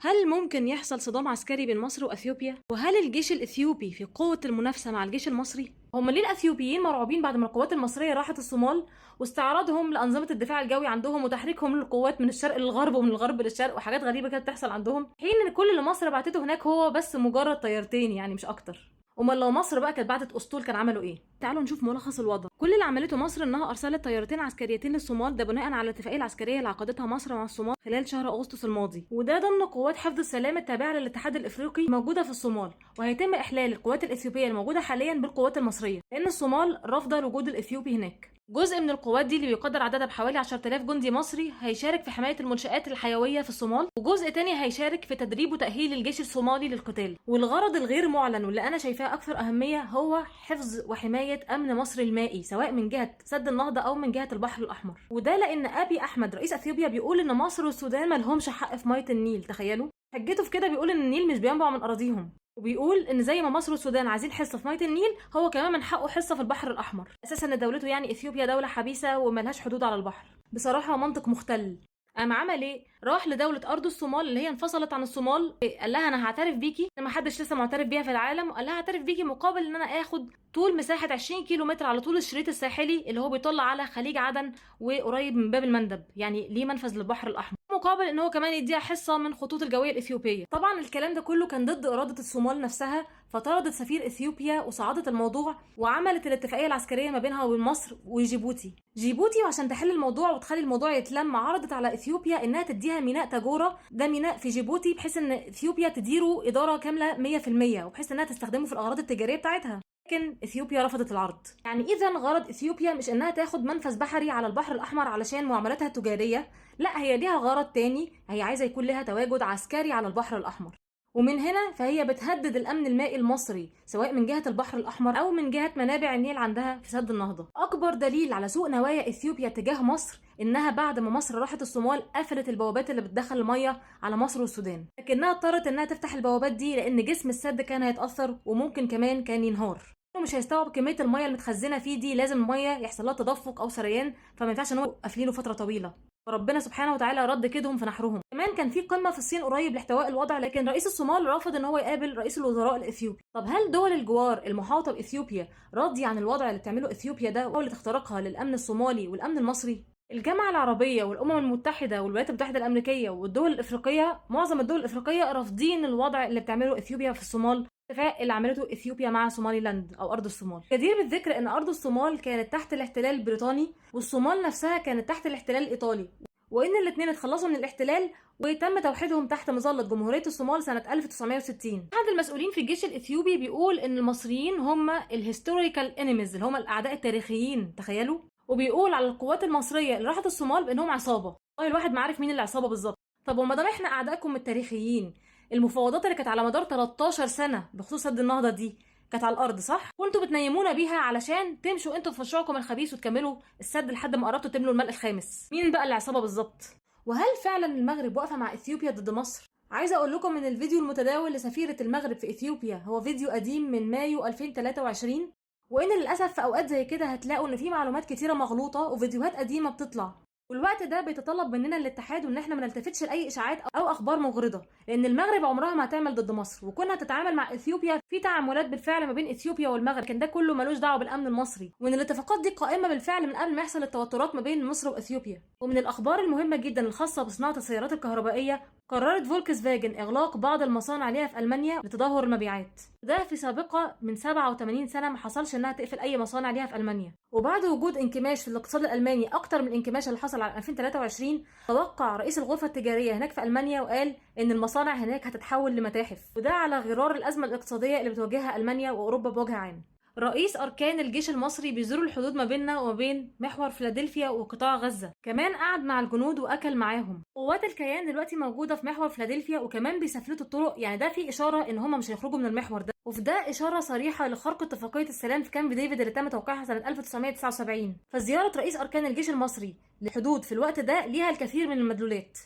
هل ممكن يحصل صدام عسكري بين مصر واثيوبيا؟ وهل الجيش الاثيوبي في قوة المنافسة مع الجيش المصري؟ هم ليه الاثيوبيين مرعوبين بعد ما القوات المصرية راحت الصومال واستعراضهم لانظمه الدفاع الجوي عندهم وتحريكهم للقوات من الشرق للغرب ومن الغرب للشرق وحاجات غريبة كده بتحصل عندهم، حين ان كل اللي مصر بعتته هناك هو بس مجرد طيارتين يعني مش اكتر. امال لو مصر بقى كانت بعتت اسطول كان عملوا ايه؟ تعالوا نشوف ملخص الوضع. كل اللي عملته مصر انها ارسلت طيارتين عسكريتين للصومال، ده بناء على الاتفاقية العسكرية اللي عقدتها مصر مع الصومال خلال شهر اغسطس الماضي، وده ضمن قوات حفظ السلام التابعة للاتحاد الافريقي موجودة في الصومال، وهيتم احلال القوات الاثيوبيه الموجودة حاليا بالقوات المصرية لان الصومال رافضه الوجود الاثيوبي هناك. جزء من القوات دي اللي بيقدر عددها بحوالي 10,000 جندي مصري هيشارك في حماية المنشآت الحيوية في الصومال، وجزء تاني هيشارك في تدريب وتأهيل الجيش الصومالي للقتال. والغرض الغير معلن واللي أنا شايفاه أكثر أهمية هو حفظ وحماية أمن مصر المائي، سواء من جهة سد النهضة أو من جهة البحر الأحمر. وده لأن أبي أحمد رئيس أثيوبيا بيقول إن مصر والسودان ملهمش حق في مية النيل. تخيلوا حجته في كده، بيقول إن النيل مش بينبع من أراضيهم، وبيقول ان زي ما مصر والسودان عايزين حصة في مية النيل هو كمان من حقه حصة في البحر الاحمر، اساسا ان دولته يعني اثيوبيا دولة حبيسة وملهاش حدود على البحر. بصراحة منطق مختل. قام عمل ايه؟ راح لدولة ارض الصومال اللي هي انفصلت عن الصومال، قال لها انا هعترف بيكي، ما حدش لسه معترف بيها في العالم، وقال لها هعترف بيكي مقابل ان انا اخد طول مساحة 20 كيلو متر على طول الشريط الساحلي اللي هو بيطلع على خليج عدن وقريب من باب المندب، يعني ليه منفذ للبحر الاحمر، مقابل ان هو كمان يديها حصة من خطوط الجوية الاثيوبيه. طبعا الكلام ده كله كان ضد اراده الصومال نفسها، فطردت سفير اثيوبيا وصعدت الموضوع وعملت الاتفاقية العسكرية ما بينها وبين مصر وجيبوتي. جيبوتي وعشان تحل الموضوع وتخلي الموضوع يتلم عرضت على اثيوبيا انها تديها ميناء تاجورا، ده ميناء في جيبوتي، بحيث ان اثيوبيا تديره ادارة كاملة 100% وبحيث انها تستخدمه في الاغراض التجارية بتاعتها. لكن اثيوبيا رفضت العرض. يعني اذا غرض اثيوبيا مش انها تاخد منفذ بحري على البحر الاحمر علشان معاملاتها التجارية، لا هي ليها غرض تاني، هي عايزه يكون لها تواجد عسكري على البحر الاحمر. ومن هنا فهي بتهدد الامن المائي المصري سواء من جهة البحر الاحمر او من جهة منابع النيل عندها في سد النهضة. اكبر دليل على سوء نوايا اثيوبيا تجاه مصر انها بعد ما مصر راحت الصومال قفلت البوابات اللي بتدخل المية على مصر والسودان، لكنها اضطرت انها تفتح البوابات دي لان جسم السد كان هيتاثر وممكن كمان كان ينهار، مش هيستوعب كمية المية المتخزنه فيه دي، لازم المية يحصل لها تدفق او سريان، فما ينفعش ان هو قافلينه فترة طويلة. فربنا سبحانه وتعالى رد كيدهم في نحرهم. كمان كان في قمة في الصين قريب لاحتواء الوضع، لكن رئيس الصومال رفض ان هو يقابل رئيس الوزراء الاثيوبي. طب هل دول الجوار المحاوطه باثيوبيا راضية عن الوضع اللي بتعمله اثيوبيا ده واللي تخترقها للامن الصومالي والامن المصري؟ الجامعة العربية والامم المتحدة والولايات المتحدة الامريكية والدول الافريقية، معظم الدول الافريقية رافضين الوضع اللي بتعمله اثيوبيا في الصومال، الاتفاق اللي عملته اثيوبيا مع صوماليلاند او ارض الصومال. جدير بالذكر ان ارض الصومال كانت تحت الاحتلال البريطاني والصومال نفسها كانت تحت الاحتلال الايطالي، وان الاثنين اتخلصوا من الاحتلال وتم توحيدهم تحت مظلة جمهورية الصومال سنة 1960. احد المسؤولين في الجيش الاثيوبي بيقول ان المصريين هم ال historical enemies اللي هم الاعداء التاريخيين، تخيلوا. وبيقول على القوات المصرية اللي راحت الصومال بانهم عصابة. والله الواحد ما عارف مين العصابة بالظبط. طب وما دام احنا اعدائكم التاريخيين، المفاوضات اللي كانت على مدار 13 سنة بخصوص سد النهضة دي كانت على الارض صح؟ كنتوا بتنيمونا بيها علشان تمشوا انتوا في مشروعكم الخبيث وتكملوا السد لحد ما قربتوا تملوا الملء الخامس. مين بقى العصابة بالظبط؟ وهل فعلا المغرب واقفة مع اثيوبيا ضد مصر؟ عايزه اقول لكم ان الفيديو المتداول لسفيره المغرب في اثيوبيا هو فيديو قديم من مايو 2023، وان للاسف في اوقات زي كده هتلاقوا ان في معلومات كتيرة مغلوطة وفيديوهات قديمة بتطلع، والوقت ده بيتطلب مننا الاتحاد وان احنا ما نلتفتش لاي اشاعات او اخبار مغرضه، لان المغرب عمرها ما هتعمل ضد مصر، وكونها تتعامل مع اثيوبيا في تعاملات بالفعل ما بين اثيوبيا والمغرب، لكن ده كله ملوش دعوه بالامن المصري، وان الاتفاقات دي قائمة بالفعل من قبل ما يحصل التوترات ما بين مصر واثيوبيا. ومن الاخبار المهمة جدا الخاصة بصناعة السيارات الكهربائية، قررت فولكس فاجن اغلاق بعض المصانع ليها في المانيا لتدهور المبيعات، ده في سابقه من 87 سنة ما حصلش انها تقفل اي مصانع ليها في المانيا. وبعد وجود انكماش في الاقتصاد الالماني اكتر من الانكماش اللي حصل على 2023، توقع رئيس الغرفة التجارية هناك في المانيا وقال ان المصانع هناك هتتحول لمتاحف، وده على غرار الازمة الاقتصادية اللي بتواجهها المانيا واوروبا بوجه عام. رئيس أركان الجيش المصري بيزور الحدود ما بيننا وما بين محور فيلادلفيا وقطاع غزة، كمان قعد مع الجنود وأكل معاهم. قوات الكيان دلوقتي موجودة في محور فيلادلفيا وكمان بيسافلتوا الطرق، يعني ده في إشارة إن هم مش هيخرجوا من المحور ده، وفي ده إشارة صريحة لخرق اتفاقية السلام في كامب ديفيد اللي تم توقيعها سنة 1979. فزيارة رئيس أركان الجيش المصري للحدود في الوقت ده ليها الكثير من المدلولات.